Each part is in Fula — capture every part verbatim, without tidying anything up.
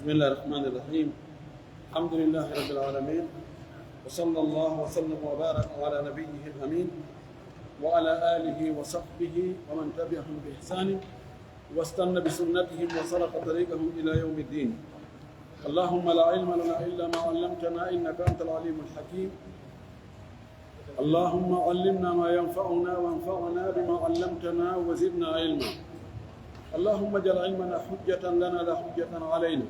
بسم الله الرحمن الرحيم. الحمد لله رب العالمين. وصلى الله وسلم وبارك على نبيه الأمين وعلى آله وصحبه ومن تبعهم بإحسان واستن بسنتهم وسلك طريقهم إلى يوم الدين. اللهم لا علم لنا إلا ما علمتنا إنك أنت العليم الحكيم. اللهم علمنا ما ينفعنا وانفعنا بما علمتنا وزدنا علما. اللهم اجعل علمنا حجة لنا لا حجة علينا.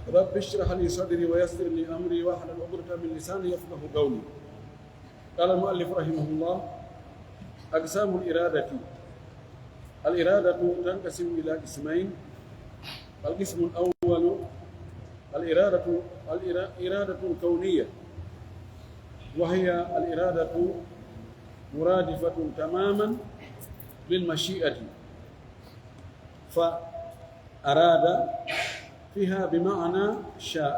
رب اشرح لي صدري ويسر لي أمري واحلل عقدة من لساني يفقه قولي. قال المؤلف رحمه الله: أقسام الإرادة. الإرادة تنقسم إلى قسمين. القسم الأول الإرادة، الإرا-، إرادة كونية، وهي الإرادة مرادفة تماما للمشيئة، فأراد فيها بمعنى شاء.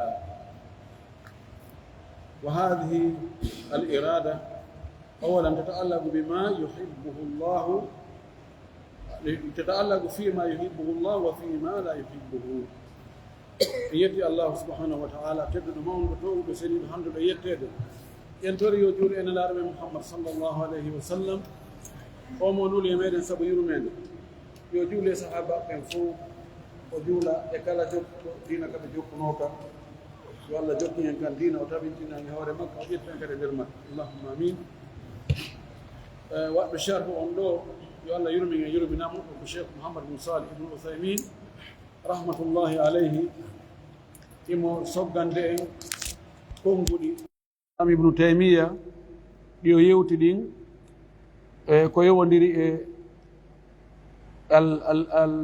وهذه الإرادة أولا تتعلق بما يحبه الله، تتعلق فيما يحبه الله وفيما لا يحبه. En yetti Allahu subhanahu wa ta'ala, tedduɗo mawnuɗo, toowuɗo, seniiɗo, handuɗo e yetteede. En tori yo juulu e Nelaaɗo men Muhammad sallallahu alayhi wa sallam, o mo nuli e meɗen sabu yurmeende. Yo juulu e sahaabaaɓe ɓen fof, o juula e kala jokkuɗo diina ka ɓe jokkunoo ka. Yo Allah jokku en kan diina, o tabintina en e hoore makka, o ƴetta en kadi e nder makka. Allahumma amin. Eh, waɗɗo sharhu on ɗo, yo Allah yurmin en, yurminamo, ko Cheikh Mouhammad bin Salih ibn Uthaymin, rahmatullahi alayhi, imo soggande en konnguɗi. Am Ibnu Taymiya, ɗi o yewti ɗin, e ko yowondiri e al, al, al,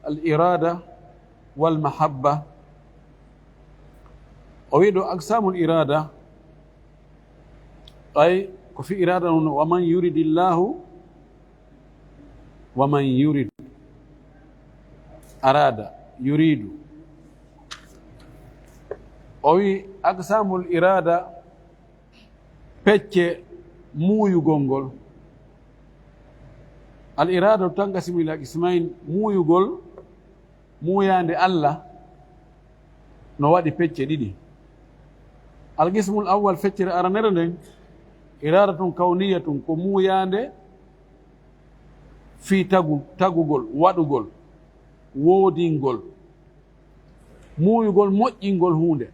al irada wal mahabba. O wi ɗo aqsamul irada, ay ko fi irada on, wa man yuridillahu wa man yurid, arada, yuridu. O wi aqsamul irada, pecce muuyugol ngol. Al irada tanqasimu ila qismayn, muuyugol, muuyaande Allah no waɗi pecce ɗiɗi. Al qismul awwal, feccere aranere nden, iradatun kawniyatun, ko muuyaande fii tagu, tagugol, waɗugol, woodingol, muuyugol, moƴƴingol huunde.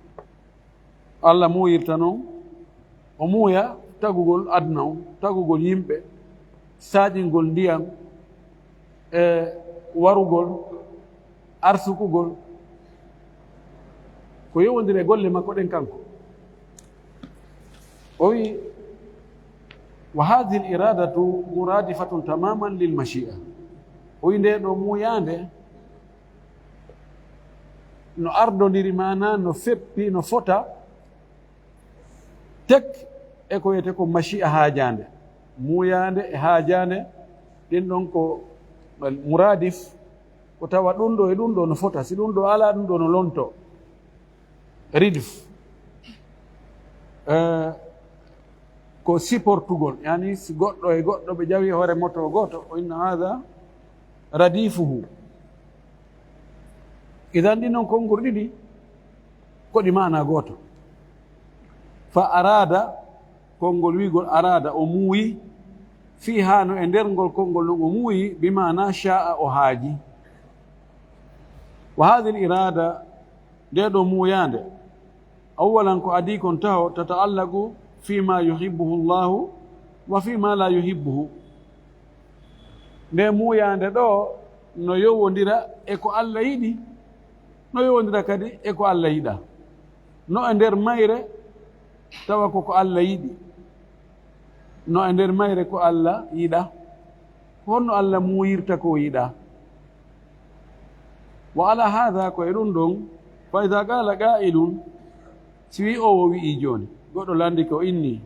Allah muuyirta non, o muuya tagugol aduna on, tagugol yimɓe, saaƴingol ndiyam, e warugol, arsukugol, ko yowondiri e golle makko ɗen kanko. O wi, wa hadhihi al iradatu muradifatun tamaman lil mashi'a. O wi nde ɗo muuyaande no ardondiri, maanaa no feppi, no fota tek e ko wiyetee ko mashi'a, haajaande. Muuyaande e haajaande, ɗin ɗon ko muradif, ko tawa ɗum ɗo e ɗum ɗo no fota. Si ɗum ɗo alaa, ɗum ɗo no lonto. Ridif. Eh, ko supportugol, yani si goɗɗo e goɗɗo ɓe ƴawi hoore moto gooto, o inna hada radifuhu. Idan ɗin non konngol ɗiɗi ko ɗi maana gooto. Fa arada, konngol wi'gol arada, o muuyi, fii haa no e nder ngol konngol non o muuyi, bi maana sha'a, o haaji. Wa hadhihi al irada, nde ɗo muuyaande, awwalan ko adii kon taho, tata'allaqu fii ma yuhibbuhu Allahu wa fii ma la yuhibbuhu. Nde muuyaande ɗo no yowondira e ko Allah yiɗi, no yowondira kadi e ko Allah yiɗa. No e nder mayre tawa ko ko Allah yiɗi, no e nder mayre ko Allah yiɗa. Ko honno Allah muuyirta ko o yiɗa? Wa ala hada, ko e ɗum ɗon, fa ida qala qailun, si wi o, o wi'i jooni, goɗɗo landike o inni,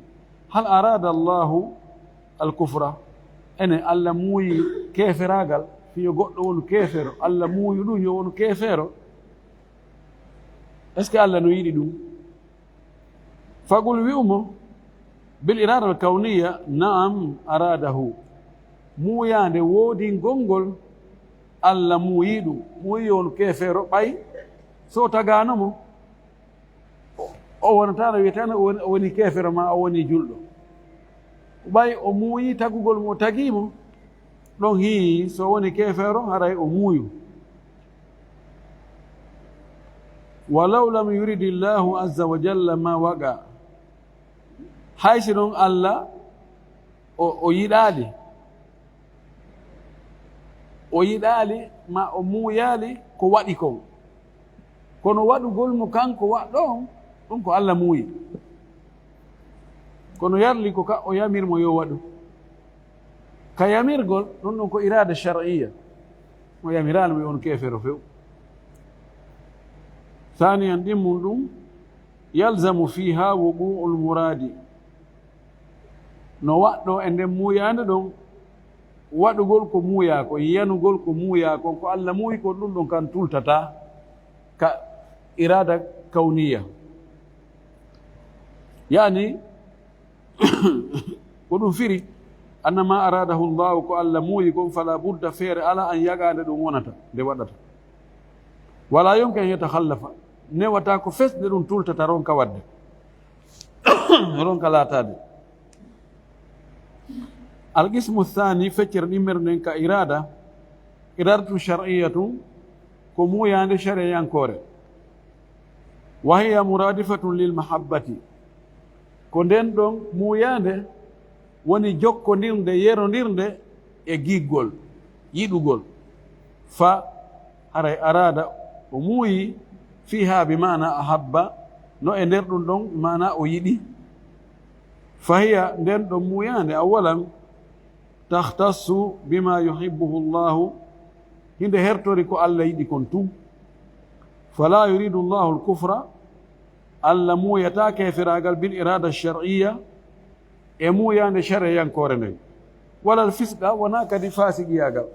hal arada Allahu al kufra? Ene Allah muuyi keeferaagal, fii yo goɗɗo wonu keefeero, Allah muuyi ɗum yo wonu keefeero? Est-ce que Allah no yiɗi ɗum? Faqul, wi'u mo, bil irada al kawniya, na'am, aradahu. Muuyaande woodingol ngol, Allah muuyi ɗum. Muuyi yo wonu keefeero ɓay So o tagaano mo, o, o wonataano wiyetaano o woni, o woni keefero maa o woni julɗo. Ɓay o muuyi tagugol mo o tagii mo, ɗon hii so o woni keefero, haray o muuyu. Walaw lam yuridi Allahu azza wa jalla ma waqa. Hay si non Alla o, o yiɗaali, o yiɗaali ma o muuyaali ko waɗi kon. Kono waɗugol mo kanko waɗɗo on, ɗum ko Alla muuyi. Kono yarli ko ka o yamir mo yo waɗu. Ka yamirgol, ɗum ɗum ko iraada shar'iyya. Mo yamiraali mo yo on keefero few. Thaniyan, ɗimmun ɗum, yalzamu fiha wuqu'ul muradi. No waɗɗo e nden muuyaande ɗon, waɗugol ko muuyaa kon, yanugol ko muuyaa kon, ko Alla muuyi kon, ɗum ɗon kan tultataa ka iraada kawniya. Yaani, ko ɗum firi, anna ma aradahu Allahu, ko Alla muuyi kon, fala budda, feere alaa, an yaqa, nde ɗum wonata, nde waɗata. Wala yumkin an yatakhallafa, newataa ko fes nde ɗum tultata, ronka waɗde. Ronka laataade. Al qismu thani, feccere ɗimmere nden ka iraada, iradatun shar'iyyatun, ko muuyaande shari'ankoore. Wa hiya muradifatun lil mahabbati. Ko nden ɗon muuyaande woni jokkondirnde, yerondirnde e giggol, yiɗugol. Fa, haray arada, o muuyi, fiha bi maana ahabba, no e nder ɗum ɗon, maana o yiɗi. Fa hiya, nden ɗon muuyaande, awalan, takhtassu bima yuhibbuhu Allahu, hinde hertori ko Alla yiɗi kon tun. Fala yuridu Allahu al-kufra, Alla muuyataa keeferaagal bil irada shar'iyya, e muuyaande shari'ankoore nden. Wala al-fisqa, wonaa kadi faasiqiyaagal.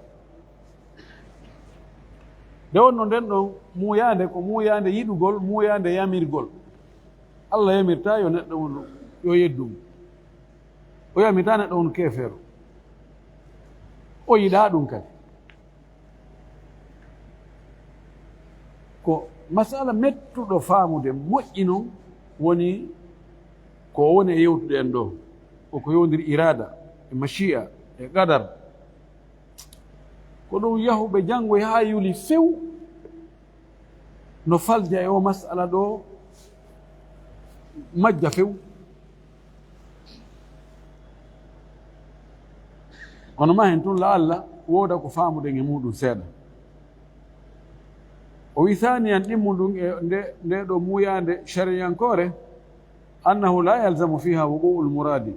Nde wonno nden ɗon muuyaande ko muuyaande yiɗugol, muuyaande yamirgol. Alla yamirtaa yo neɗɗo on yo yeddu mo. O yamitaa neɗɗo on keefeero. O yiɗaa ɗum kadi. Ko masala mettuɗo faamude, moƴƴi non woni ko woni e yewtude en ɗo. Ko ko yowndiri iraada, e mashi'a, e qadar. Ko ɗum yahuɓe janngo haa yuli few no falja e o masala ɗo, majja few. Kono ma hen tun, la Alla wooda ko faamuɗen e muɗum seeɗa. O wi, saaniyan, ɗimmu ɗum e nde, nde ɗo muuyaande shari'ankoore, annahu la yalzamu fiha wuqu'ul muradi.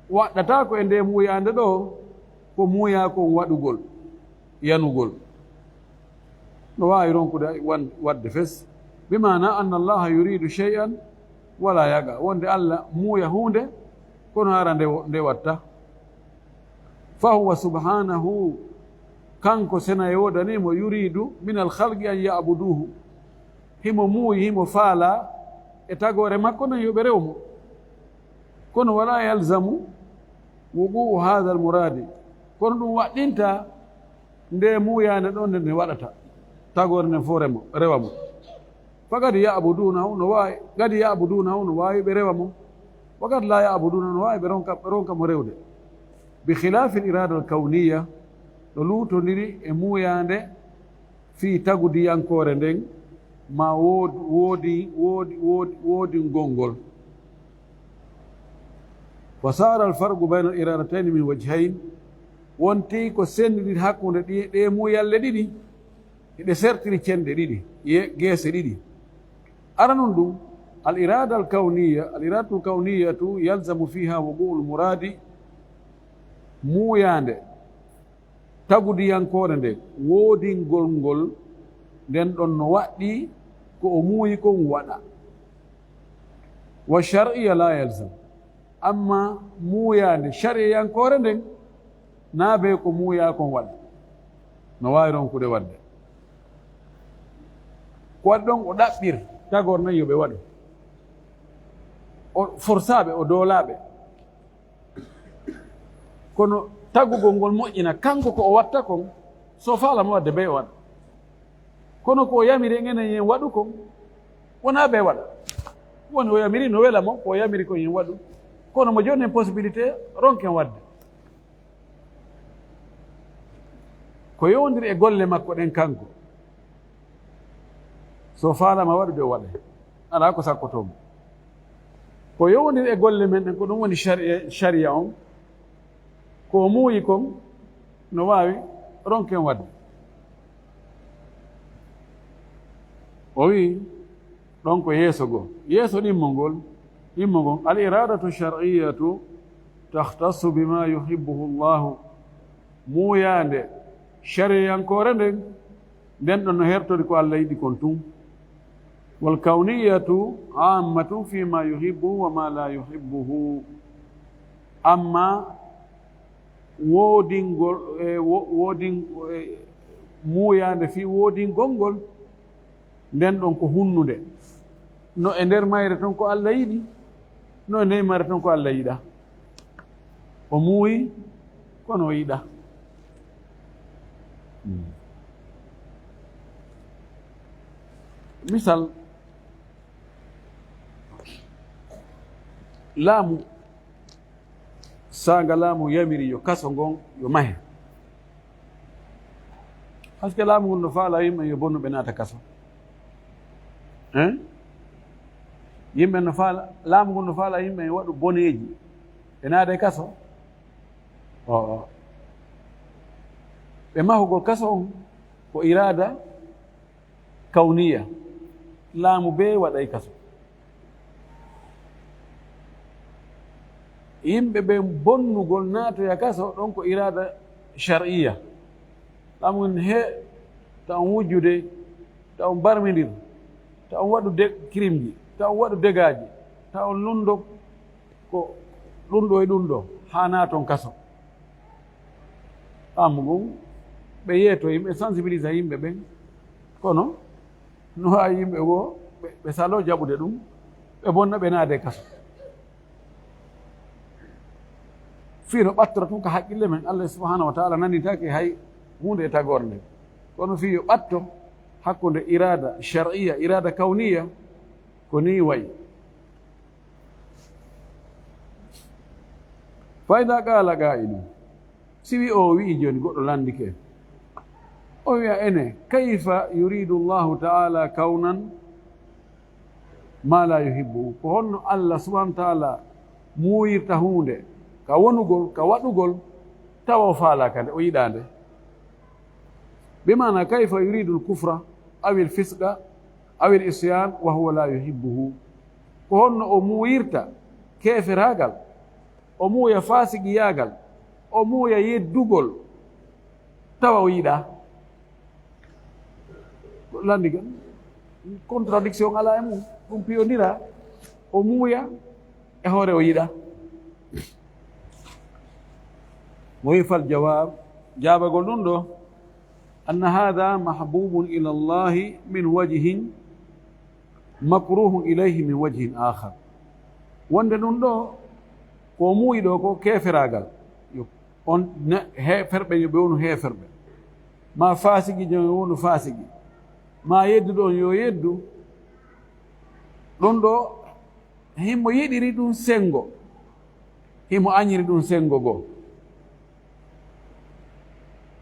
Waɗɗataa ko e nde muuyaande ɗo ko muuyaa kon waɗugol, yanugol. No waawi ronkude wan-, waɗde fes. Bi maana anna Allaha yuridu shay'an wala yaqa. Wonde Alla muuya huunde, kono hara nde wo-, nde watta. Fa huwa subhanahu, kanko sena e woodani mo, yuridu min al khalqi an ya'buduhu. Himo muuyi, himo faala e tagoore makko nden yo ɓe rew mo. Kono wala yalzamu wuqu'u hadha al muradi. Kono ɗum waɗɗinta nde muuyaande ɗon nde nde waɗata. Tagoore nden fof remo, rewa mo. Faqad ya'budunahu, no waawi, qad ya'budunahu, no waawi ɓe rewa mo. Wa qad la ya'budunahu, no waawi ɓe ronka, ɓe ronka mo rewde. Bi khilafi al irada al kawniya, no luutondiri e muuyaande fii tagudiyankoore nden, ma wood-, woodi, woodi, woodi, woodingol ngol. Fa sara al farqu bayna al iradatayn min wajhayn, wonti ko senndindir hakkunde ɗi, ɗe muuyalle ɗiɗi, hiɗe sertiri cenɗe ɗiɗi, ye-, geese ɗiɗi. Aranun ɗum, al irada al kawniya, al iradatu al kawniyatu yalzamu fiha wuqu'u al muradi, muuyaande tagudiyankoore nde, woodingol ngol, nden ɗon no waɗɗii ko o muuyi kon waɗa. Wa shar'iyya la yalzam. Amma muuyaande shari'iyankoore nden, naa bee ko muuyaa kon waɗa. No waawi ronkude waɗde. Ko waɗi ɗon o ɗaɓɓir tagor nden yo ɓe waɗu. O forsaaɓe, o doolaaɓe. Kono tagugol ngol moƴƴina, kanko ko o watta kon, so faala mo waɗde bee o waɗa. Kono ko o yamiri en enen yen waɗu kon, wonaa ɓe waɗa. Woni o yamiri no wela mo, ko o yamiri kon yen waɗu. Kono mo jooni en possibilité, ronken waɗde. Ko yowondiri e golle makko ɗen kanko. So faalama waɗude o waɗa. Alaa ko sakkotoo mo. Ko yowondiri e golle men ɗen, ko ɗum woni sharia, sharia on. Ko o muuyi kon, no waawi ronken waɗde. O wi'i, ɗon ko yeeso goo. Yeeso ɗimmo ngol, ɗimmo ngon, al iradatu shar'iyatu takhtassu bima yuhibbuhu Allahu. Muuyaande shariyankoore nden, nden ɗon no hertori ko Allah yiɗi kon tun. Wal kawniyatu ammatun fima yuhibbuhu wa ma la yuhibbuhu. Amma woodingol, e, wo-, woodin-, e, muuyaande fii woodingol ngol, nden ɗon ko hunnunde. No e nder mayre ton ko Allah yiɗi, no e nder mayre ton ko Allah yiɗa. O muuyi, kono o yiɗa. Misal, laamu, saanga laamu yamiri yo kaso ngon yo mahe. Parce que laamu ngun no faala yimɓe yo bonnu ɓe naata kaso. Hein? Yimɓe no faala, laamu ngun no faala yimɓe yo waɗu boneeji, ɓe naata e kaso. O, o. Ɓe mahugol kaso on ko iraada kawniya. Laamu bee waɗay kaso. Yimɓe ɓen bonnugol naatoya kaso, ɗon ko iraada shar'iyya. Laamu on he, ta on wujjude, ta on barmindir, ta on waɗu de-, kirimji, ta on waɗu degaaji, ta on lundo ko ɗum ɗo e ɗum ɗo, haa naaton kaso. Laamu ngun, ɓe yeeto yimɓe, sensibilisa yimɓe ɓen. Kono, no haa yimɓe goo, ɓe, ɓe saloo jaɓude ɗum, ɓe bonna, ɓe naade kaso. Fii no ɓattora tun ka haqqille men, Allah subhanahu wa ta'ala nanitaake hay huunde e tagorde. Kono fii yo ɓatto hakkunde iraada shar'iyya, iraada kawniya, ko nii wayi. Fa idaa qaala qaa'ilun, si wi-, o wi'i jooni goɗɗo landike, o wi'a ene, kayfa yuridu Allahu ta'ala kawnan ma la yuhibbu? Ko honno Allah subhanahu wa ta'ala muuyirta huunde ka wonugol, ka waɗugol, tawa o faalaaka nde, o yiɗaa nde? Bi maana, kayfa yuridu al-kufra aw al-fisqa aw al-isyan wa huwa la yuhibbuhu? Ko honno o muuyirta keeferaagal, o muuya faasigiyaagal, o muuya yeddugol, tawa o yiɗaa? Ko landigal, contradiction alaa e mum, ɗum piyondiraa, o muuya e hoore o yiɗaa. Mo wi fal jawaab, jaabagol ɗum ɗo, anna haadha mahbubun ila Allahi min wajhin makruhun ilayhi min wajhin akhar. Wonde ɗum ɗo, ko muuyi ɗo ko keeferaagal. Yo on ne-, heeferɓe yo ɓe wonu heeferɓe. Ma faasigijo yo wonu faasigi. Ma yedduɗo on yo yeddu. Ɗum ɗo, himo yiɗiri ɗum senngo. Himo añiri ɗum senngo goo.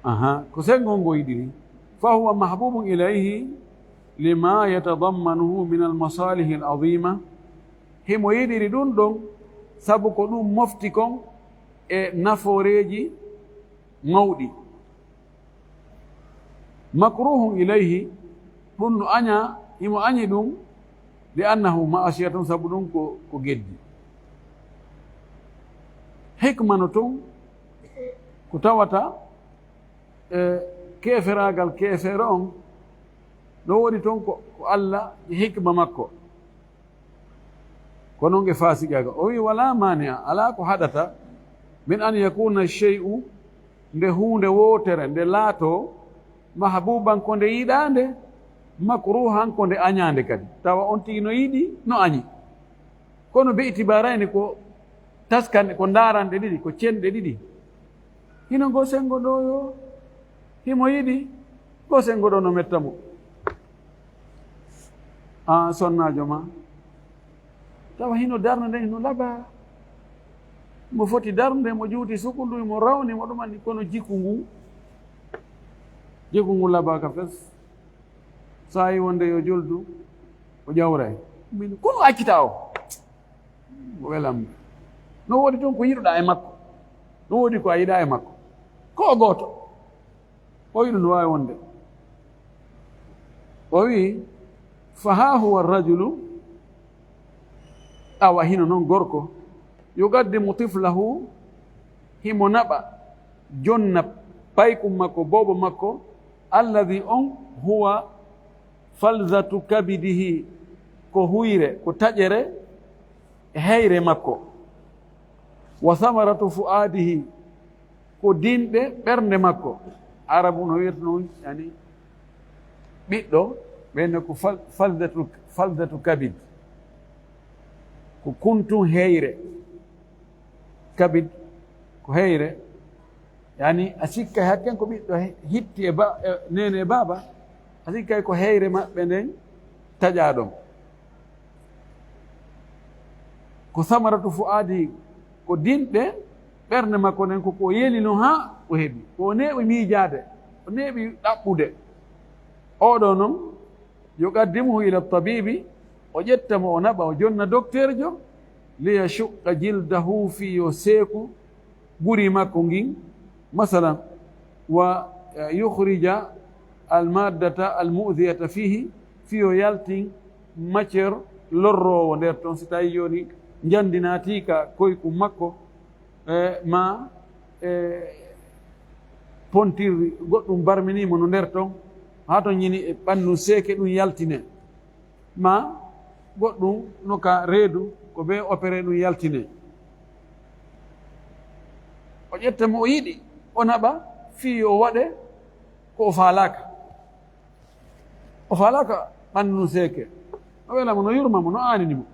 Aha, ko senngo ngo yiɗiri. Fa huwa mahbubun ilayhi lima yatadammanuhu min al-masalihi al-azima. Himo yiɗiri ɗum ɗon, sabu ko ɗum mofti kon e nafooreeji mawɗi. Makruhun ilayhi, ɗum no añaa, himo añi ɗum, li annahu ma'asiyatun, sabu ɗum ko, ko geddi. Hikma no tun, ko tawata, e, keeferaagal keefeero on, no woni ton ko, ko Allah e hikma makko. Ko non e faasigaagal. O wi, wala maani'a, alaa ko haɗata, min an yakuna shay'u, nde huunde wootere, nde laatoo, mahbuban ko nde yiɗaande, makruhan ko nde añaande kadi. Tawa on tigi no yiɗi, no añi. Kono be itibaarayni ko taskan, ko ndaarande ɗiɗi, ko cenɗe ɗiɗi. Hino ngo senngo ɗo yo, himo yiɗi, ngo senngo ɗo no metta mo. Haa sonnaajo ma, tawa hino darnde nden hino labaa. Mo foti darnde, mo juuti sukundu, mo rawni, mo ɗumanni, kono jiku ngu, jiku ngu labaaka fes. Saa'i wonde yo joldu, o ƴawray. Min, kono accita o. O welam. No woodi toon ko yiɗuɗaa e makko. No woodi ko a yiɗaa e makko. Ko o gooto. O wi'i ɗum no waawi wonde. O wi'i, "Fa haa huwa rajulu," awa hino noon gorko, "yuqaddimu tiflahu," himo naɓa, jonna paykum makko, boobo makko, "alladhi," on, "huwa falzatu kabidihi," ko huyre, ko taƴere heyre makko, "wa samaratu fu'aadihi," ko dinɗe ɓernde makko. Arabu no wi'ata noon, yani, ɓiɗɗo, ɓen ko fal-, falzatu, falzatu kabid. Ko kuntun heyre. Kabid ko heyre. Yani, a sikka hakken ko ɓiɗɗo he-, hitti e ba-, e neene e baaba. A sikkay ko heyre maɓɓe nden taƴaa ɗon. Ko samaratu fu'aadi, ko dinɗe ɓernde makko nden, ko ko o yelino haa o heɓi. Ko o neeɓi miijaade, o neeɓi ɗaɓɓude. Oɗo non, yuqaddimuhu ila tabibi, o ƴetta mo, o naɓa, o jonna dokteerjo, liya shuqqa jildahu, fii yo seeku guri makko ngin, masalan, wa, eh, yukhrija al maddata al mu'dhiyata fihi, fii yo yaltin matière lorroowo nder ton, si tawi jooni njandi naatii ka koyku makko, eh, ma, eh, pontirri goɗɗum barminii mo no nder ton, haa ton ñini e ɓanndu seeke ɗum yaltine. Ma goɗɗum no ka reedu, ko ɓe opéré ɗum yaltine. O ƴetta mo o yiɗi, o naɓa fii yo waɗe ko o faalaaka. O faalaaka ɓanndu ndun seeke. No wela mo, no yurma mo, no aanini mo.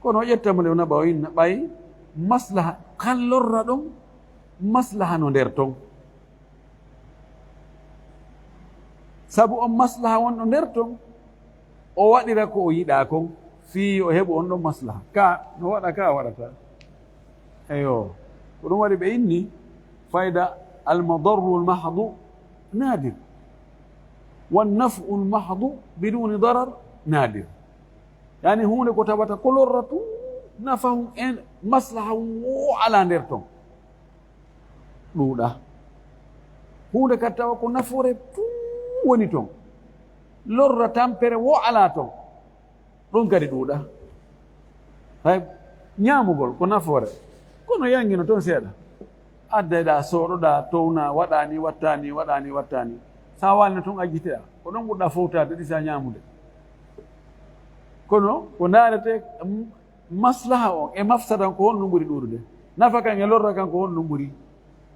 Kono o ƴetta mo nde o naɓa o inna ɓay maslaha, kan lorra ɗon maslaha no nder ton. Sabu on maslaha wonɗo nder ton, o waɗira ko o yiɗaa kon, fii yo o heɓu on ɗon maslaha. Ka no waɗa, ka waɗata. Eyo, ko ɗum waɗi ɓe inni fayda: "Al madarru al mahdu nadir, wan naf'u al mahdu biduni darar nadir." Yani huunde ko tawata ko lorra tun, nafa hun en maslaha hun wo alaa nder ton. Ɗuuɗa. Huunde kadi tawa ko nafoore tun woni ton. Lorra tampere wo alaa ton. Ɗum kadi ɗuuɗa. Hay ñaamugol ko nafoore. Kono yanngino ton seeɗa. Addayɗaa, sooɗoɗaa, townaa, waɗaa ni, wattaa ni, waɗaa ni, wattaa ni. Sa waalino tun ajjiteɗaa. Ko ɗon ɓurɗaa fowtaade, ɗisaa ñaamude. Kono ko ndaarete, mm, maslaha on e mafsada on, ko honɗum ɓuri ɗuuɗude? Nafa kan e lorra kan, ko honɗum ɓuri?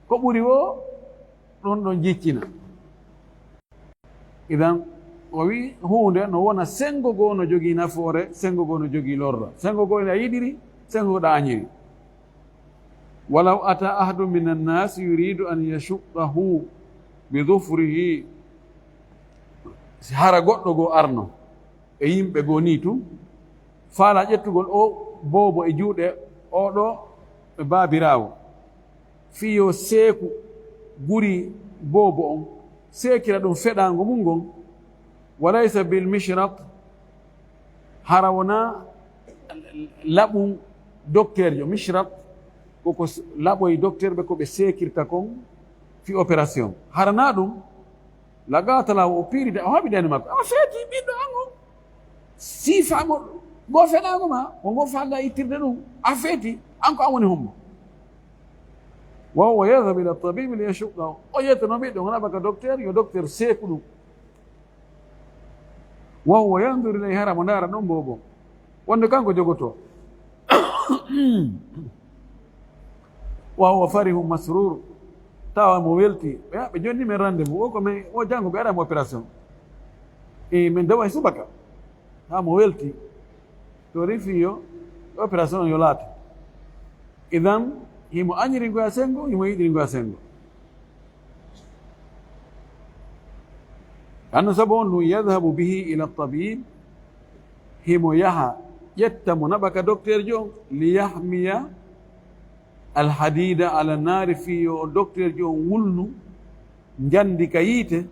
Ko ɓuri wo, ɗon ɗon jiccina. Idan, o wi huunde no wona sengo goo no jogii nafoore, sengo goo no jogii lorra. Sengo goo ina yiɗiri, sengo goo ɗaanyiri. "Walaw ata ahadun min annaasi yuridu an yashuqqahu bi dhufrihi." Si hara goɗɗo goo arno, e yimɓe goo nii tun, faala ƴettugol o boobo e juuɗe oɗo e baabiraawo, fii yo seeku guri boobo on, seekira ɗum feɗaango mum ngon, walaysa bil mishraq, hara wonaa laɓum dokteerjo, mishraq, koko s-, laɓoy dokteer ɓe ko ɓe seekirta kon fii opération. Hara naa ɗum, Laqaatalahu, o piirida, o haɓidani makko. A feeti ɓiɗɗo an on. Siifaango, ngo feɗaango ma, ko ngo faalɗaa ittirde ɗum. A feeti, an ko an woni hombo? Wa huwa yadhhabu ila tabibi liyashuqqahu. O yettono ɓiɗɗo on, naɓa ka docteur, yo docteur seeku ɗum. Wa huwa yanzuru ilayhi, hara mo ndaara ɗon boobo. Wonde kanko jogotoo. Wa huwa farihu masrur. Tawa mo welti. Ɓe, ɓe jonni men rendez-vous. O ko men, o janngo ɓe ara mo opération. E men dawa e subaka. Ha mo welti. To rifi yo, opération yo laatu. Idan, himo añiri ngoya sengo, himo yiɗiri ngoya sengo. Anno sabu on ɗum, yadhhabu bihi ila tabib, Himo yaha ƴetta mo naɓa ka dokteerjo on, li yahmiya alhadida ala naari, fii yo dokteerjo on wulnu njandi ka yiite,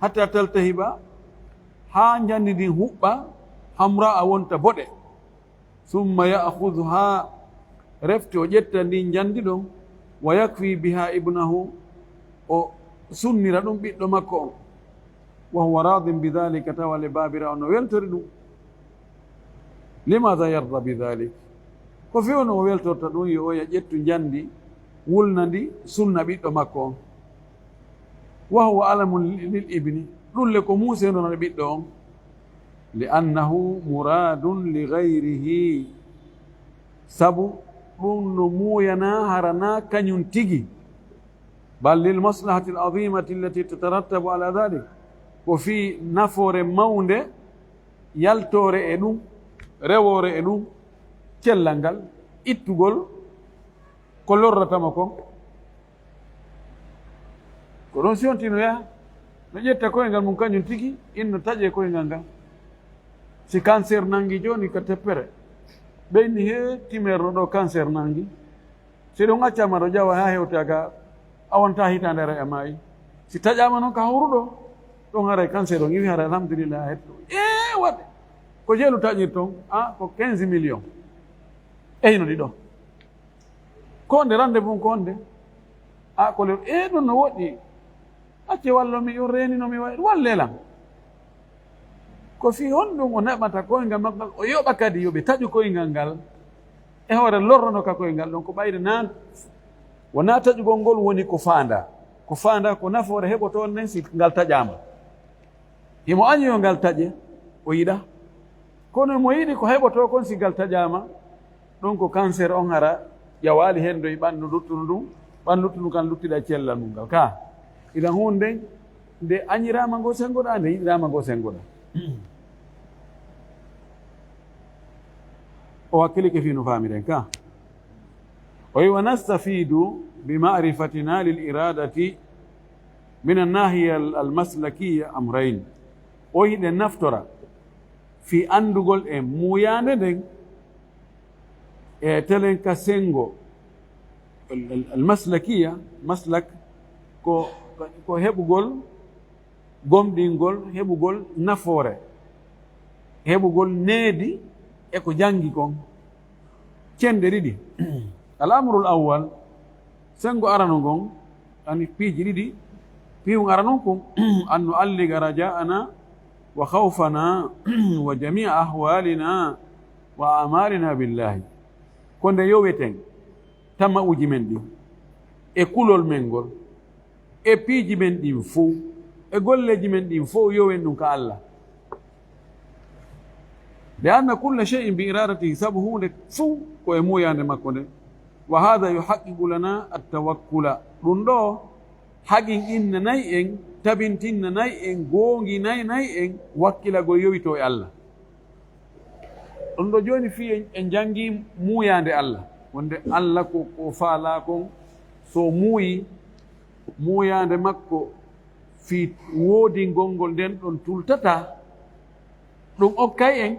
hatta taltahiba, haa njandi ndin huɓɓa, hamra a wonta boɗe. Summa ya'khudhuha, refti o ƴetta ndin njandi ɗon, wa yakfi biha ibnahu, o sunnira ɗum ɓiɗɗo makko on. Wa huwa radin bi dhalika, tawa le baabira on no weltori ɗum. Limadha yarda bi dhalik? Ko fewno o weltorta ɗum, yo oya ƴettu njandi, wulna ndi, sunna ɓiɗɗo makko on? Wa huwa alamun lil ibni, ɗum le ko muuseenon e ɓiɗɗo on. Li annahu muradun li ghayrihi, sabu ɗum no muuyana hara na kañum tigi. Bal lil maslahati al azimati allati tatarattabu ala dhalik, ko fii nafoore mawnde yaltoore e ɗum, rewoore e ɗum, cellal ngal, ittugol ko lorrata mo kon. Ko ɗon si on tino yaha, no ƴetta koyngal mum kañum tigi, inno taƴe koyngal ngal. Si cancer nangi jooni ka teppere, ɓe inni he timerno ɗo cancer nangi. Si ɗum accaama ɗo ƴawa haa hewta ga a wonta hitaande ara a maayi. Si taƴaama noon ka hawruɗo, ɗon haray cancer on iwi haray alhamdulillah a hetto. E waɗe. Ko jelu taƴir toon, a ko quinze millions. E hino ɗi ɗo. Ko nde rendez-vous ko nde? A ko le, e ɗum no woɗɗi. Acce wallo mi, on reenino mi wa-, wallelam. Ko fii honɗum o naɓata koyngal makko ngal, o yoɓa kadi yo ɓe taƴu koyngal ngal, e hoore lorrono ka koyngal ɗon, ko ɓayde nan wonaa taƴugol ngol woni ko faanda. Ko faanda ko nafoore heɓotoo nden si ngal taƴaama. Himo añi yo ngal taƴe, o yiɗa. Kono mo yiɗi ko heɓotoo kon si ngal taƴaama, ɗum ko cancer on hara ƴawaali henndu e ɓanndu luttundu ndun, ɓanndu luttundu kan luttida e cellal mum ngal. Ka, idan huunde nden, nde añiraama ngo senngoɗaa, nde yiɗiraama ngo senngoɗaa. O hakkilike fii no faamiren ka. O wi, "Wa nastafidu bi ma'rifatina lil iradati min annahiya al-, al-maslakiya amrayn." O hiɗen naftora fii anndugol en muuyaande nden e telen ka senngo al-, al-, al-maslakiya, maslak ko, ko heɓugol gomɗingol, heɓugol nafoore, heɓugol needi e ko janngi kon. Cende ɗiɗi. Al amrul awwal, senngo arano ngon, ani piiji ɗiɗi, piiwun arano kon, an nu'alliqa raja'ana wa khawfana wa jami'a ahwalina wa a'malina billahi. Ko nde yoweten tama'uuji men ɗin e kulol men ngol, e piiji men ɗin fow, e golleeji men ɗin fow, yowen ɗum ka Allah. Li anna kulla shay'in bi iradatihi, sabu huunde fow ko e muuyaande makko nden. Wa hadha yuhaqqiqu lana at-tawakkula. Ɗum ɗo haqiqinnanay en, tabintinnanay en, goonginanay en wakkilagol yowitoo e Allah. Ɗum ɗo jooni fii en, en janngi muuyaande Allah. Wonde Allah ko, ko faalaa kon, so muuyi, muuyaande makko fii woodingol ngol nden ɗon tultata, ɗum okkay en,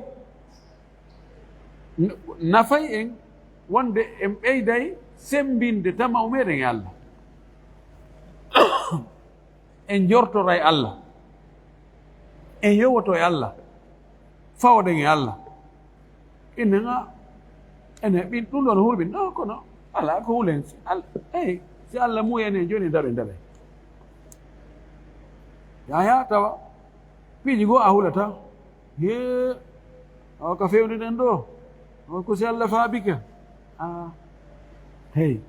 n-, nafay en, wonde en ɓeyday semmbinde tama'u meɗen e Allah. En jortoray Allah. En yowoto e Allah. Fawoɗen e Allah. Innen a, ene ɓin, ɗum ɗon hulɓin. No, kono alaa ko hulen. Si Al-, eey, si Allah muuyi en jooni, daroy, daroy. Yaya, tawa piiji goo a hulata. Hee, o ka fewndiden ɗo. O ko si Allah faabike. Ah, hey.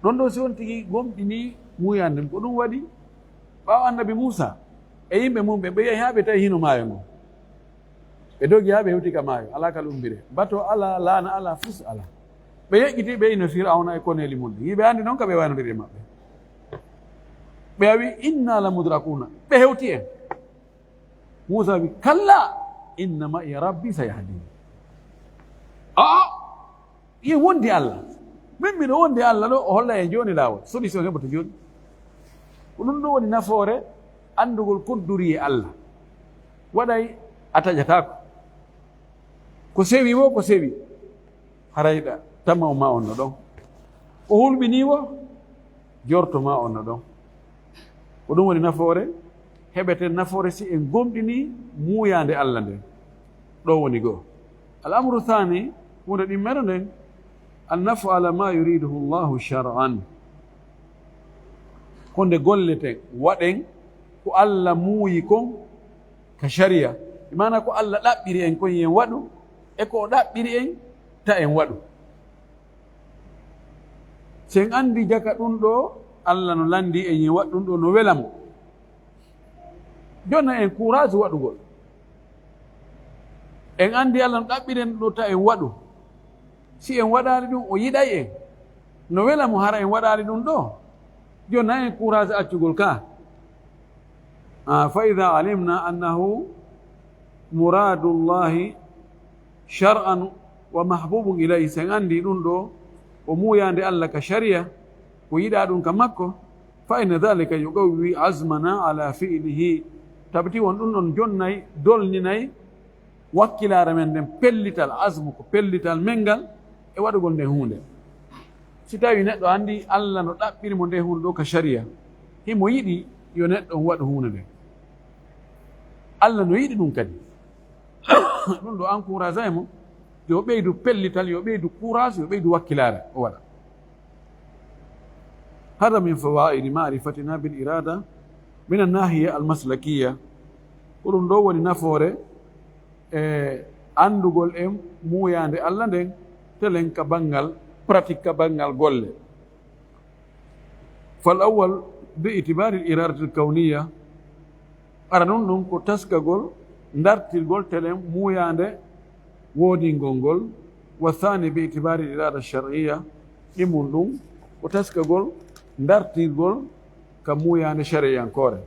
Ɗon ɗo si on tigi gomɗini muuyaande, ko ɗum waɗi ɓaawo annabi Muusa e yimɓe mum ɓe, ɓe yahi haa ɓe tawi hino maayo ngo. Ɓe dogi haa ɓe hewti ka maayo, alaa ka lumbire. Bato alaa, laana alaa, fus alaa. Ɓe yeƴƴiti, ɓe ino Firawna e koneeli mum ɗin. Yiɓe anndi noon ka ɓe waynodiri e maɓɓe. Ɓe a wi, "Inna la mudrakuna." Ɓe hewti en. Muusa wi, "Kalla, inna ma'iya rabbi sayahdin." Aa, ye wondi Allah. Min miɗo wondi Allah ɗo, o holla en jooni laawol. Solution heɓoto jooni. Ko ɗum ɗo woni nafoore anndugol kodduri e Allah. Waɗay a taƴataako. Ko sewi wo ko sewi, haray ɗa tama o ma on no ɗon. Ko hulɓinii wo, jorto ma on no ɗon. Ko ɗum woni nafoore, heɓeten nafoore si en gomɗinii muuyaande Alla nden. Ɗo woni goo. Al amru thani, huunde ɗimmere nden, an naf'ala ma yuriduhu Allahu shar'an. Ko nde golleten, waɗen ko Alla muuyi kon ka shari'a. Bi maana ko Alla ɗaɓɓiri en kon yen waɗu, e ko o ɗaɓɓiri en ta en waɗu. Si en anndi jaka ɗum ɗo, Alla no lanndii en yen waɗu ɗum ɗo no wela mo. Jonna en courage waɗugol. En anndi Alla no ɗaɓɓiri en ɗum ɗo ta en waɗu. Si en waɗaali ɗum, o yiɗay en. No wela mo hara en waɗaali ɗum ɗo. Jonna en courage accugol ka. Ah, fa idha alimna annahu muradullahi shar'an wa mahbubun ilayhi, si en anndi ɗum ɗo, o muuyaande Alla ka shari'a, ko yiɗaa ɗum ka makko, fa inna dhalika yuqawwi azmana ala fi'lihi. Tabiti won ɗum ɗon jonnay, dolninay, wakkilaare men nden pellital, azmu ko pellital men ngal e waɗugol nden huunde. Si tawi neɗɗo anndi Alla no ɗaɓɓiri mo nde huunde ɗo ka shari'a, himo yiɗi yo neɗɗo on waɗu huunde nden. Alla no yiɗi ɗum kadi. Ɗum ɗo encouragé mo, yo ɓeydu pellital, yo ɓeydu courage, yo ɓeydu wakkilaare o waɗa. Hada min fawaidi ma'rifatina bil irada min annahiya al maslakiya. Ko ɗum ɗo woni nafoore e anndugol en muuyaande Alla nden, telen ka banngal pratique, ka banngal golle. Fal awwal bi itibari al iradatil kawniya, ara nun ɗum ko taskagol, ndartirgol telen muuyaande woodingol ngol, wa thani bi itibari al irada shar'iyya, ɗimmun ɗum ko taskagol, ndartirgol ka muuyaande shari'ankoore.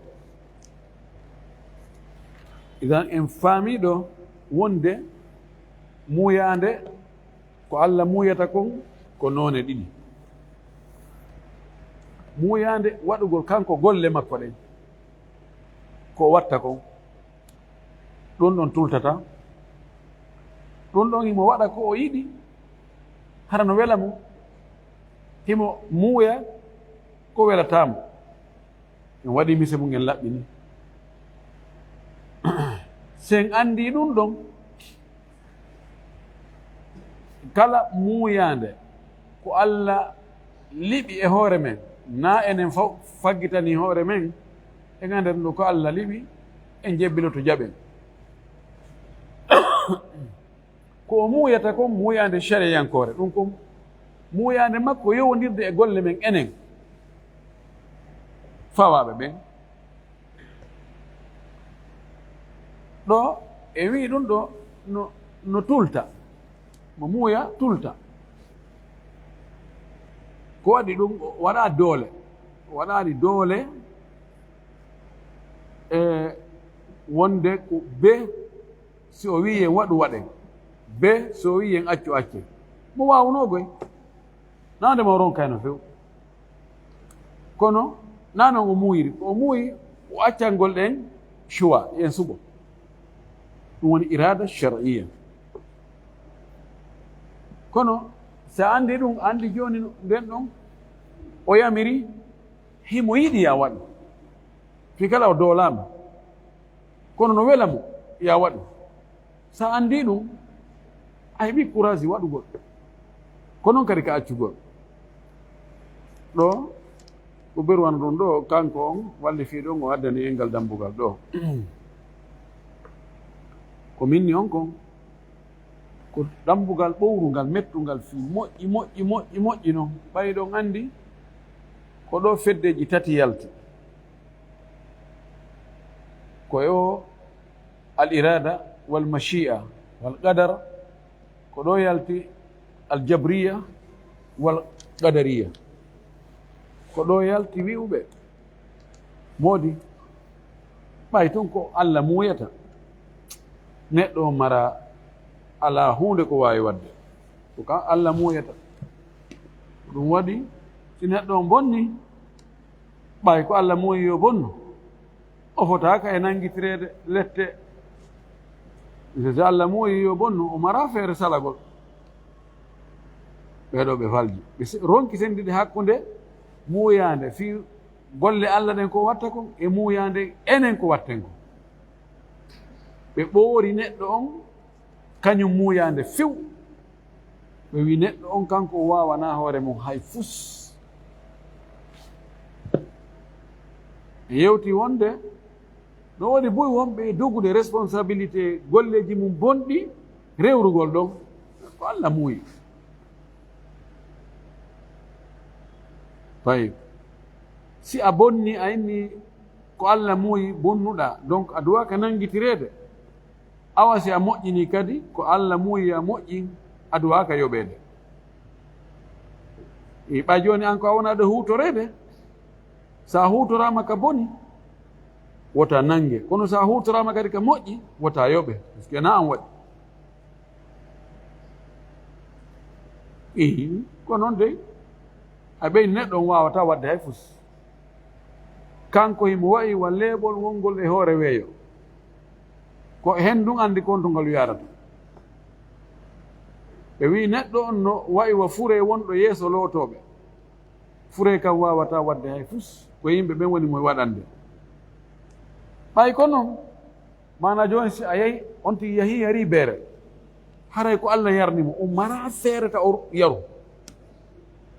Idan en faami ɗo wonde muuyaande ko Alla muuyata kon ko noone ɗiɗi. Muuyaande waɗugol kanko golle makko ɗen, ko o watta kon, ɗum ɗon tultata. Ɗum ɗon himo waɗa ko o yiɗi, hara no wela mo, himo muuya ko welataa mo. En waɗi mise mum, en laɓɓini. Si en anndi ɗum ɗon, kala muuyaande ko Alla liɓi e hoore men, naa enen fof faggitanii hoore men, en annda ɗum ɗo ko Alla liɓi, en jebbiloto jaɓen. Ko o muuyata kon muuyaande shari'ankoore, ɗum kon muuyaande makko yowondirde e golle men enen fawaaɓe ɓen. Ɗo e wi'i ɗum ɗo no, no tulta, mo muuya tulta. Ko waɗi ɗum o waɗa doole, o waɗaani doole e wonde ko be si o wi'i en waɗu, waɗen. Be si o wi'i en accu, accen. Mo waawunoo goy. Naa nde mo ronkayno few. Kono naa non o muuyiri. Ko o muuyi, o accangol ɗen choix, en suɓo. Ɗum woni irada shar'iyya. Kono si a anndi ɗum, anndi jooni nden ɗon, o yamiri, himo yiɗi ya waɗu. Fii kala o doolaama. Kono no wela mo, ya waɗu. Sa anndi ɗum, a heɓi courage waɗugol. Ko non kadi ka accugol. Ɗo, ko Berwan ɗum ɗo, kanko on, wallifiiɗo on, o addani en ngal dambugal ɗo. Ko minni on kon, ko dambugal ɓowrungal, mettungal fii moƴƴi, moƴƴi, moƴƴi, moƴƴi non. Ɓay ɗon anndi, ko ɗo feddeji tati yalti. Ko e o al irada wal mashi'a wal qadar, ko ɗo yalti al jabriya wal qadariya. Ko ɗo yalti wi'uɓe, moodi, ɓay tun ko Alla muuyata, neɗɗo on mara alaa huunde ko waawi waɗde. Ko kan Alla muuyata. Ɗum waɗi, si neɗɗo on bonni, ɓay ko Alla muuyi yo bonnu, o fotaaka e nanngitireede lette So Allah muuyi yo bonnu, o mara feere salagol. Ɓee ɗoo ɓe falji. Ɓe se-, ronki senndude hakkunde muuyaande fii golle Allah ɗen ko watta kon e muuyaande enen ko watten kon. Ɓe ɓoori neɗɗo on kañum muuyaande few. Ɓe wi neɗɗo on kanko o waawanaa hoore mum hay fus. Ɓe yewti wonde no woodi buy wonɓe e dogude responsabilité golleeji mum bonɗi rewrugol ɗon. Ko Allah muuyi. Tayib. Si a bonni, a inni ko Allah muuyi, bonnuɗaa. Donc, a duwaaka nanngitireede. Awa si a moƴƴinii kadi, ko Allah muuyi a moƴƴin, a duwaaka yoɓeede. E ɓay jooni an ko a wonaa ɗo huutoreede, so a huutoraama ka boni, wota nannge. Kono so a huutoraama kadi ka moƴƴi, wota yoɓe. Parce que na an waɗi. Ii, ko noon dey. A ɓeyni neɗɗo on waawataa waɗde hay fus. Kanko himo wa'i wa leeɓol wonngol e hoore weeyo. Ko hen ndun anndi kon to ngal yarata. Ɓe wi'i neɗɗo on no wa'i wa furee wonɗo yeeso lootooɓe. Furee kan waawataa waɗde hay fus. Ko yimɓe ɓen woni mo waɗande. Ɓay ko noon, maanaa jooni si a yahi, on tigi yahi yari beere. Haray ko Allah yarni mo, o mara feere ta o yaru.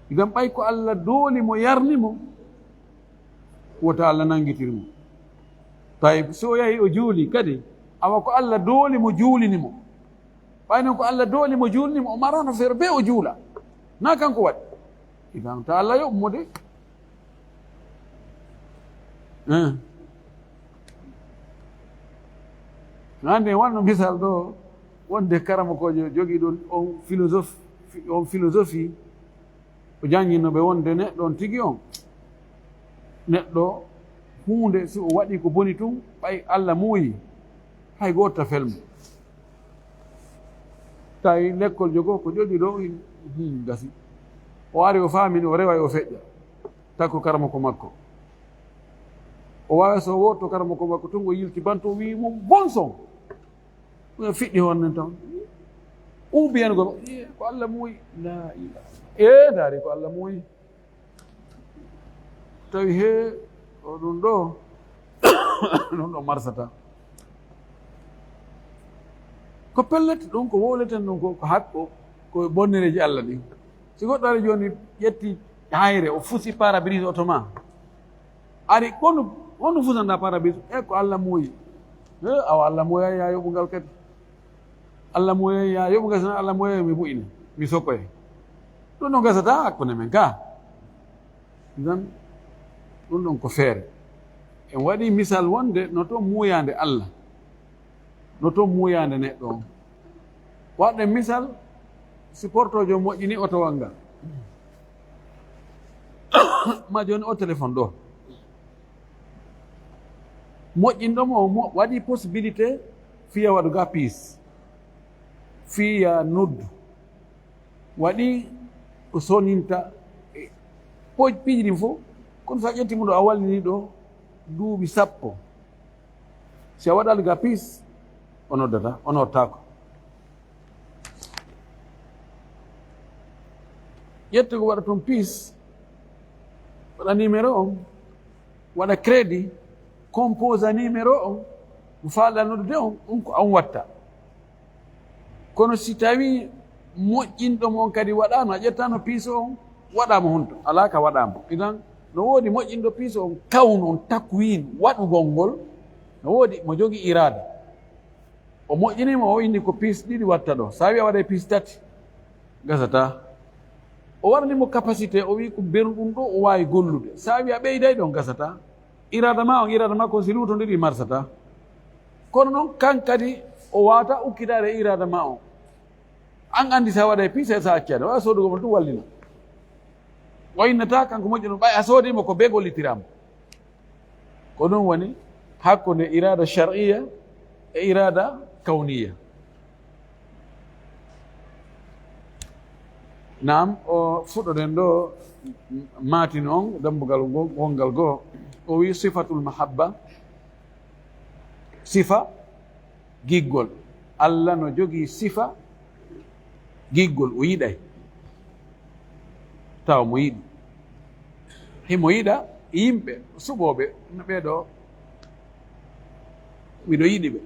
Idan ɓay ko Allah dooli mo yarni mo, wota Allah nanngitir mo. Tawi so yahi o juuli kadi, awa ko Allah dooli mo juulini mo. Ɓay noon ko Allah dooli mo juulni mo, o marano feere bee o juula. Na kanko waɗi. Idan ta Allah yoɓ mo de. Hein. No anndi en wanno misal ɗo, wonde karamokoojo jogii ɗon on philosophe, on philosophie, o janngino ɓe wonde neɗɗo on tigi on, neɗɗo huunde si o waɗi ko boni tun, ɓay Allah muuyi, hay gooto ta fel mo. Tawi lekkol jogo ko ƴoƴi ɗo, hmm, gasi. O ari o faamini, o reway o feƴƴa. Takko karamoko makko. O waawi so wooto karamoko makko tun, o yilti banto, o wi'i mo, "Bon son." Ɗum fiɗɗi hoon nen tan. Ou bien ko, "Eh, ko Allah muuyi." La ilaha. Eh, ndaari ko Allah muuyi. Tawi he, o ɗum ɗo, ɗum ɗo marsata. Ko pellet ɗum ko wowleten ɗum ko, ko hakko, ko bonnereeji Allah ɗin. Si goɗɗo ari jooni ƴetti hayre, o fusi pare-brise oto ma. Ari, kono, honno fusanda pare-brise? E ko Allah muuyi. E, awa Allah muuyi, ya yoɓu ngal kadi. Allah muuyi, ya yoɓu ngal, sina Allah muuyi, mi bu'ina, mi sokoye. Ɗum ɗon gasata hakkunde men ka. Idan, ɗum ɗon ko feere. En waɗi misal wonde no to muuyaande Allah. No to muuyaande neɗɗo on. Waɗɗen misal, si portoojo moƴƴini otowal ngal. Ma jooni o téléphone ɗo. Moƴƴinɗo mo, mo waɗi possibilité fiya waɗu ga piis. Fiya noddu. Waɗi ko soninta, e, poj-, piiji ɗin fof, kono so a ƴetti mo ɗo, a wallini ɗo duuɓi sappo. Si a waɗaali ga piis, o noddata, o nottaako. Ƴettu ko waɗa toon piis, waɗa numéro on, waɗa crédit, composa numéro on, mo faalɗa noddude on, ɗum ko an watta. Kono si tawi moƴƴinɗo mo on kadi waɗaano, a ƴettaano piiso on, waɗaama honto? Alaa ka waɗaama. Idan, no woodi moƴƴinɗo piiso on, kawnu on, takwin, waɗugol ngol, no woodi mo jogii iraada. O moƴƴinii mo, o inni ko piis ɗiɗi watta ɗo. Sa wi a waɗay piis tati, gasataa. O waɗani mo capacité, o wi ko beru ɗum ɗo, o waawi gollude. Sa wi a ɓeyday ɗon, gasataa. Iraada ma on, iraada ma kon si luutondiri, marsata. Kono noon, kan kadi, o waawata ukkitaade iraada ma on. An anndi sa waɗay piis, sa accade, o waawaa soodugol mo ɗum wallina. O innata kanko moƴƴo ɗum, ɓay a soodii mo ko bee gollitiraama. Ko ɗum woni hakkunde iraada shar'iyya e iraada kawniyya. Naam, o fuɗɗoɗen ɗo maatin on dambugal ngo, wongal goo. O wi sifatul mahabba, sifa giggol. Allah no jogii sifa giggol, o yiɗay. Tawa mo yiɗi. Himo yiɗa yimɓe suɓooɓe, no ɓee ɗoo, miɗo yiɗi ɓe.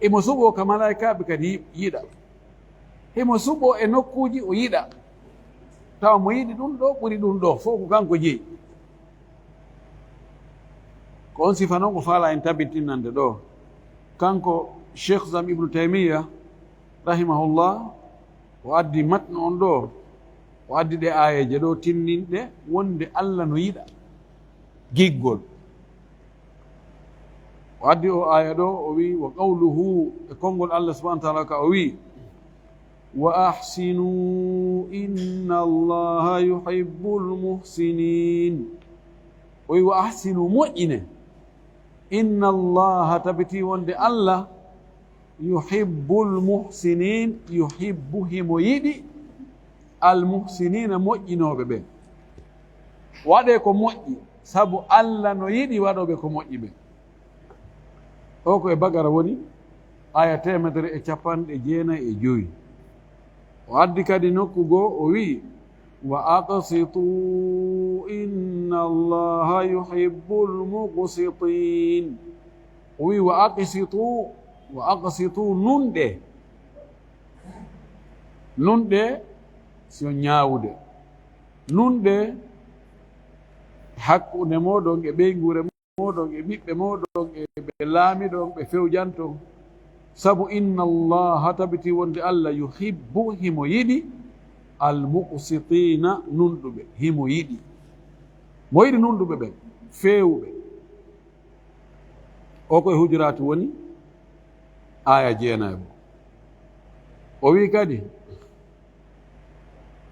Himo suɓoo ka malaa'ikaaɓe kadi yi-, yiɗa. Himo suɓoo e nokkuuji, o yiɗa. Tawa mo yiɗi ɗun ɗoo ɓuri ɗun ɗoo, fow ko kanko jeyi. Ko on sifa non ko faala en tabitinnande ɗoo. Kanko Cheikh Islam Ibnu Taymiyya, rahimahullah, o addi matnu on ɗoo, o addi ɗee aayeeje ɗoo tinninɗe wonde Allah no yiɗa giggol. O addi o aaya ɗoo, o wi'i, wa qawluhu, e konngol Allah subhanahu wa ta'ala ka o wi'i, wa ahsinu inna Allaha yuhibbul muhsinin. O wi'i, wa ahsinu, moƴƴine. Inna Allaha, tabiti wonde Allah, yuhibbul muhsinin, yuhibbu, himo yiɗi, al muhsinina, moƴƴinooɓe ɓen. Waɗee ko moƴƴi, sabu Allah no yiɗi waɗooɓe ko moƴƴi ɓen. O ko e Bagara woni, aya teemedere e capanɗe jeenayi e jowi. O addi kadi nokku goo, o wi'i, wa aqsitu inna Allaha yuhibbul muqsitin. O wi'i, wa aqsitu, wa aqsitu, nunɗee. Nunɗee, si on ñaawude. Nunɗee hakkunde mooɗon e ɓeynguure mooɗon e ɓiɓɓe mooɗon e ɓe laamiɗon ɓe fewjanton. Sabu inna Allaha, tabiti wonde Allah, yuhibbu, himo yiɗi, al muqsitina, nunɗuɓe, himo yiɗi. Mo yiɗi nunɗuɓe ɓen, feewuɓe. O ko e Hujuraatu woni, aya jeenayi. O wi'i kadi,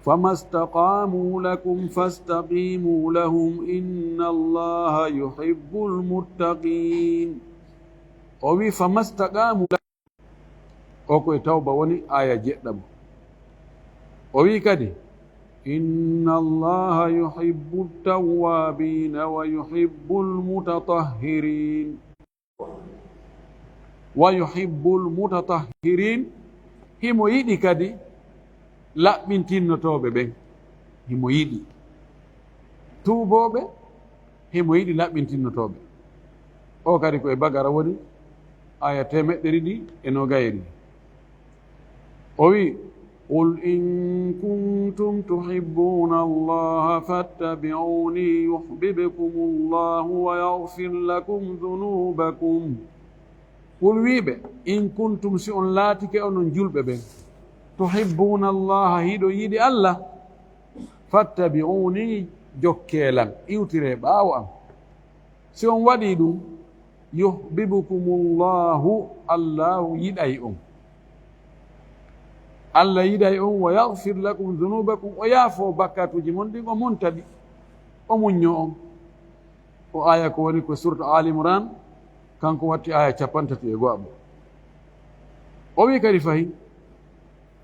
fama staqamu lakum fastaqimu lahum inna Allaha yuhibbul muttaqin. O wi'i, fama staqamu lakum. O ko e Tawba woni, aya jeɗɗaɓo. O wi'i kadi, inna Allaha yuhibbut tawwabina wa yuhibbul mutatahhirin. Wa yuhibbul mutatahhirin, himo yiɗi kadi laɓɓintinnotooɓe ɓen. Himo yiɗi tuubooɓe, himo yiɗi laɓɓintinnotooɓe. O kadi ko e Bagara woni, aya teemeɗɗe ɗiɗi e noogay e ɗiɗi. O wi'i, qul in kuntum tuhibbuna Allaha fattabi'uni yuhbibkumu Allahu wa yaghfir lakum dhunubakum. Qul, wi'i ɓe, in kuntum, si on laatike onon julɓe ɓen, tuhibbuna Allaha, hiɗon yiɗi Allah, fattabi'uni, jokkee lan, iwtiree ɓaawo am. Si on waɗii ɗun, yuhbibkumu Allahu, Allahu yiɗay on. Allah yiɗay on, wa yaghfir lakum dhunubakum, o yaafoo bakkaatuuji mon ɗin, o monta ɗi, o muññoo on. O aya ko woni ko suratu Ali Imran, kanko watti aya capantati e go'aɓo. O wi'i kadi fahin,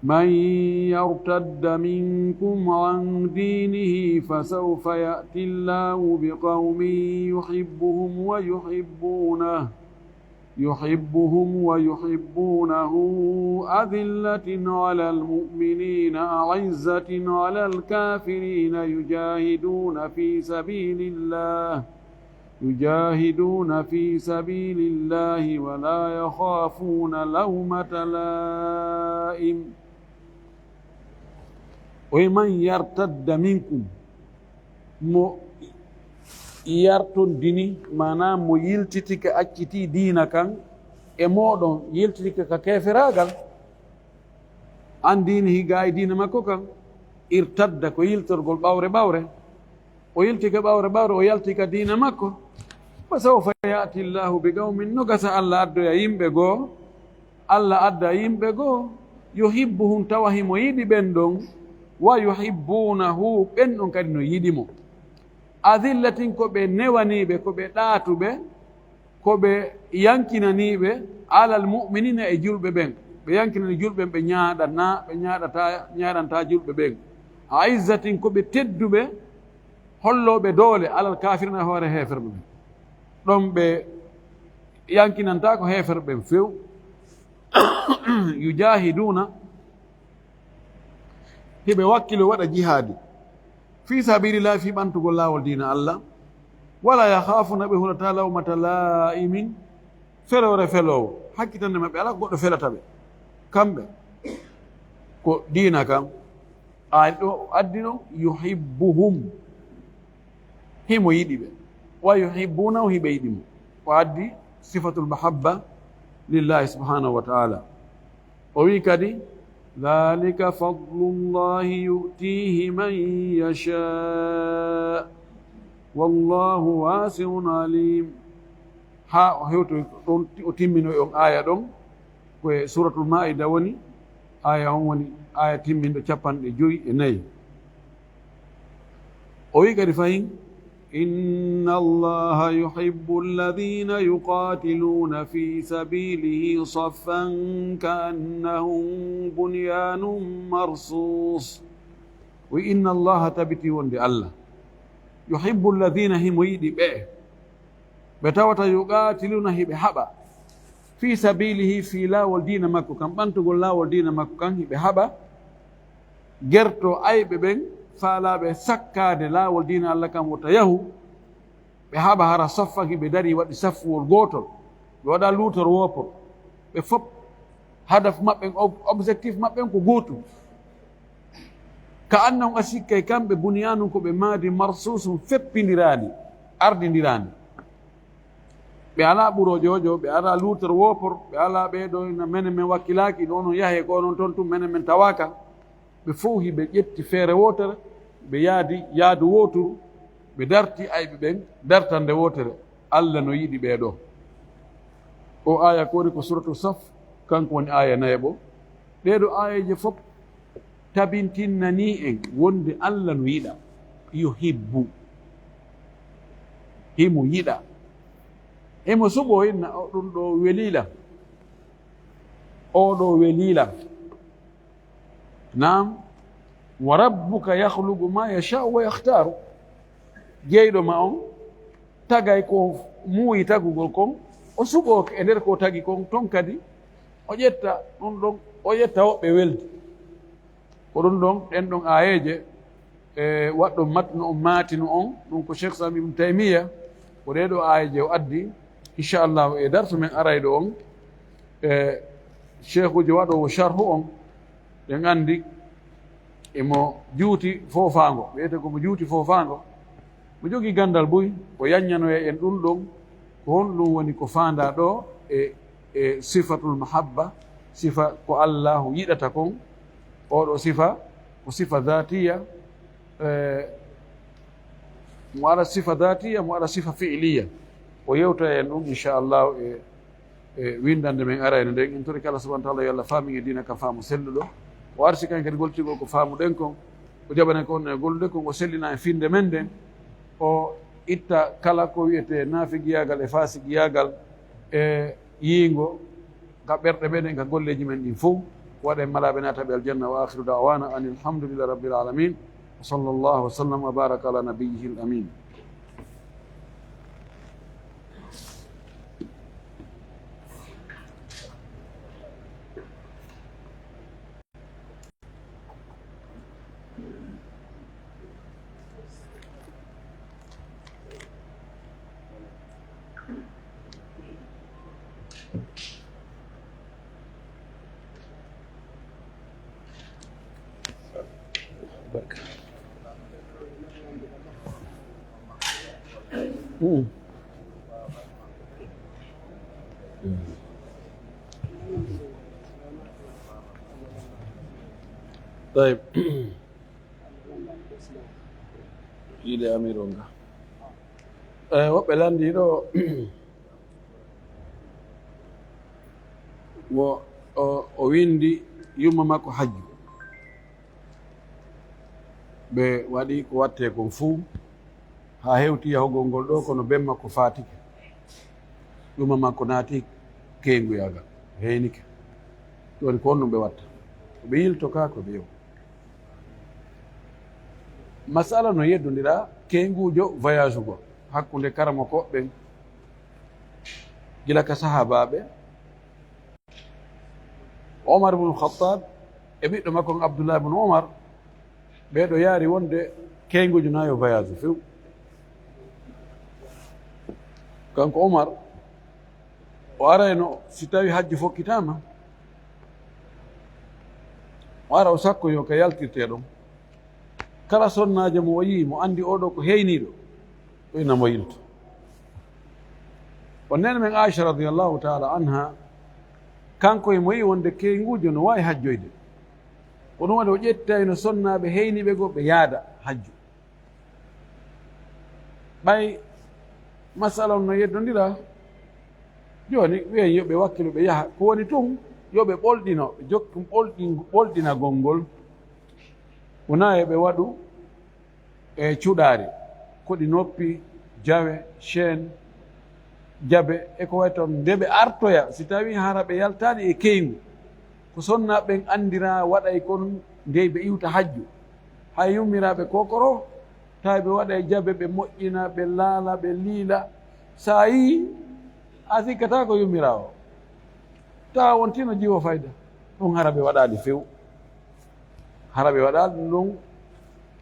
من يرتد منكم عن دينه فسوف يأتي الله بقوم يحبهم ويحبونه، يحبهم ويحبونه أذلة على المؤمنين أعزة على الكافرين يجاهدون في سبيل الله، يجاهدون في سبيل الله ولا يخافون لومة لائم. O wi'i, man yartadda minkum, mo yartondini, maanaa mo yiltitike, accitii diina kan e mooɗon, yiltitike ka keeferaagal, an diinihi, gaa e diina makko kan, irtadda, ko yiltorgol ɓawre ɓawre. O yiltike ɓawre ɓawre, o yalti ka diina makko. Fa sawfa ya'ti Allahu bi qawmin, no gasa Allah addoya yimɓe goo, Allah adda yimɓe goo, yuhibbuhum, tawa himo yiɗi ɓen ɗon, wa yuhibbunahu, ɓen ɗon kadi no yiɗi mo. Adillatin, ko ɓe newaniiɓe, ko ɓe ɗaatuɓe, ko ɓe yankinaniiɓe, alal mu'minina, e julɓe ɓen. Ɓe yankinani julɓe ɓen, ɓe ñaaɗana, ɓe ñaaɗata, ñaaɗanta julɓe ɓen. Aizzatin, ko ɓe tedduɓe, hollooɓe doole, alal kafirina, hoore heeferɓe ɓen. Ɗon ɓe yankinantaako heeferɓe ɓen few. Yujahiduna, hiɓe wakkilo waɗa jihaadi, fi sabilillahi, fi ɓantugol laawol diina Allah, wala yakhafuna, ɓe hulata lawmata la'imin, feloore feloowo, hakkitande maɓɓe alaa ko goɗɗo felata ɓe. Kamɓe ko diina kan, a ɗo addi ɗon, yuhibbuhum, himo yiɗi ɓe, wa yuhibbunahu, hiɓe yiɗi mo. O addi sifatul mahabba lillahi subhanahu wa ta'ala. O wi kadi, dhalika fadlullahi yu'tihi man yasha, wallahu wasi'un alim. Ha o hewto ɗon, o timmino on aya ɗon, ko e suratul Maida woni, aya on woni aya timminɗo capanɗe joyi e nayi. O wi kadi fahin, inna Allaha yuhibbu alladhina yuqatiluna fi sabilihi saffan ka'annahum bunyanun marsus. O wi, inna Allaha, tabiti wonde Allah, yuhibbu alladhina, himo yiɗi ɓe, ɓe tawata yuqatiluna, hiɓe haɓa, fi sabilihi, fi laawol diina makko kan, ɓantugol laawol diina makko kan, hiɓe haɓa, gerto ayɓe ɓen, faalaaɓe sakkaade laawol diina Allah kan, wota yahu, ɓe haɓa hara saffaki, ɓe darii waɗi saffuwol gootol, ɓe waɗa luutor woopor, ɓe fop hadaf maɓɓen, ob-, objectif maɓɓen ko gootum. Ka annahum, a sikkay kamɓe, bunyanun, ko ɓe maadi, marsusun, feppindiraandi, ardindiraandi. Ɓe alaa ɓuroojojo, ɓe alaa luutor woopor, ɓe alaa ɓee ɗo ina menen men wakkilaaki, ɗo onon yahee ko onon ton tun, menen men tawaaka. Ɓe fow hiɓe ƴetti feere wootere, ɓe yaadi yaadu wooturu, ɓe darti ayɓe ɓen dartande wootere. Allah no yiɗi ɓee ɗo. O aya koori ko suratu Saf, kanko woni aya nayaɓo. Ɗee ɗo aayeeje fop tabintinnanii en wonde Allah no yiɗa, yuhibbu, himo yiɗa. Himo suɓoo inna, o ɗum ɗo weliila, o ɗo weliila. Naam, wa rabbuka yakhluqu ma yasha'u wa yakhtaaru. Jeyɗo ma on tagay ko muuyi tagugol kon, o suɓoo e nder ko tagi kon, ton kadi o ƴetta ɗum ɗon, o ƴetta woɓɓe weldi. Ko ɗum ɗon, ɗen ɗon aayeeje, e waɗɗo matnu on, maatinu on, ɗum ko Cheikh Islam Ibn Taymiyya, ko ɗee ɗoo aayeeje o addi, inchallahu, e darsu men arayɗo on, e cheikhuujo waɗoowo sharhu on, ɗen anndi emo juuti foofaango, wiyetee ko mo juuti foofaango, mo jogii ganndal buy, o yaññanoya en ɗum ɗon, ko honɗum woni ko faandaa ɗoo e, e sifatul mahabba, sifa ko Allaahu yiɗata kon, oo ɗoo sifa ko sifa daatiya, e, mo ara sifa daatiya, mo ara sifa fi'iliya. O yewta en ɗum, inchallahu, e e winndannde men arayno nden. En torike Allah subhanahu wa ta'ala, yo Allah faamin e diina kan faamu selluɗo. O arsi kan kadi gollitirgol ko faamuɗen kon. O jaɓana en ko wonno e gollude kon. O sellina en finnde men nden. O itta kala ko wiyetee naafigiyaagal e faasigiyaagal e yiingo ka ɓerɗe meɗen, ka golleeji men ɗin fow. Waɗa en malaaɓe, naata ɓe aljanna. Wa akhiru da'wana anil hamdulillahi rabbil alamin. Wa sallallahu wa sallam wa baraka ala nabiyyihil amin. Tayib. Yiɗe Amir on ga. Eh, woɓɓe lanndii ɗo, wo o, o winndi yumma makko hajju. Ɓe waɗi ko wattee kon fuu, haa hewti yahugol ngol ɗo, kono ben makko faatike. Yumma makko naati keenguyaagal, heenike. Ɗum woni ko honɗum ɓe watta. Ɓe yilto kaa ko ɓe yew. Masala no yeddondira keenguujo voyage-ugol hakkunde karamokooɓe ɓen, gila ka sahaabaaɓe, Omar ibn Khattab e ɓiɗɗo makko on Abdullah ibn Omar, ɓeeɗo yaari wonde keynguujo na yo voyage few. Kanko Omar, o arayno si tawi hajju fokkitaama, o ara o sakkoyo ka yaltirtee ɗon. Kala sonnaajo mo o yi'i, mo anndi oo ɗoo ko heyniiɗo, o ina mo yilto. O neene men Aisha radiyallahu ta'ala anha, kanko e mo yi'i wonde keynguujo no waawi hajjoyde. Ko ɗum waɗi o ƴettayno sonnaaɓe heyniiɓe goo ɓe yaada hajju. Ɓay masala on no yeddondira, jooni wiyen yo ɓe wakkilu ɓe yaha. Ko woni tun, yo ɓe ɓolɗino, ɓe jokki ɓolɗin-, ɓolɗinagol ngol. Wonaa yo ɓe waɗu e cuɗaari, koɗi noppi, jawe, chaîne, jabe, e ko wayi toon. Nde ɓe artoya, si tawii hara ɓe yaltaani e keyngu, ko sonnaaɓe ɓen anndira waɗay kon nde ɓe iwta hajju. Hay yummiraaɓe kokoro, tawi ɓe waɗay jabe, ɓe moƴƴina, ɓe laala, ɓe liila. Sa yii, a sikkataa ko yummiraawo. Tawa wontii no jiwo fayda. Ɗum hara ɓe waɗaali few. Hara ɓe waɗaali ɗum ɗon,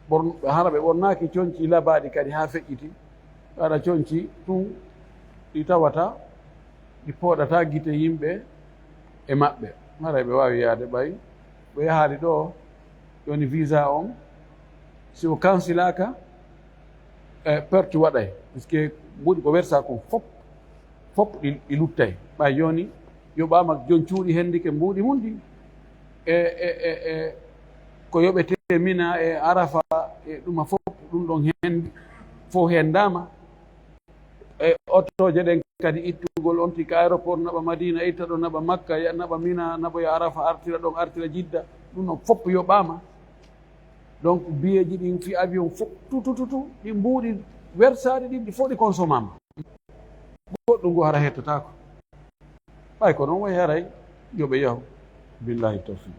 ɓorn-, hara ɓe ɓornaaki conci labaaɗi kadi haa feƴƴiti. Ɓe waɗa conci tun ɗi tawata, ɗi pooɗata gite yimɓe e maɓɓe. Hara ɓe waawi yaade ɓay. Ɓe yahaali ɗo, woni visa on, si o kansilaaka, e perte waɗay. Puisque mbuuɗi ko wersa kon fop, fop ɗi, ɗi luttay. Ɓay jooni, yoɓaama jon cuuɗi hendike mbuuɗi mum ɗi. E, e, e, e, ko yoɓetee Mina e Arafa e ɗuma fop, ɗum ɗon hen, fof hendaama. E otooje ɗen kadi ittugol on ti ka aéroport naɓa Madina, itta ɗo naɓa Makka, ya-, naɓa Mina, naɓoya Arafa, artira ɗon, artira Jidda. Ɗum ɗon fop yoɓaama. Donc, biyeeji ɗin fi avion fop, tu, tu, tu, tu, ɗi mbuuɗi wersaaɗi ɗin, ɗi fof ɗi consommama. Goɗɗum ngu hara hettataako. Ɓay ko noon wayi haray, yo ɓe yahu. Billahi tawfiq.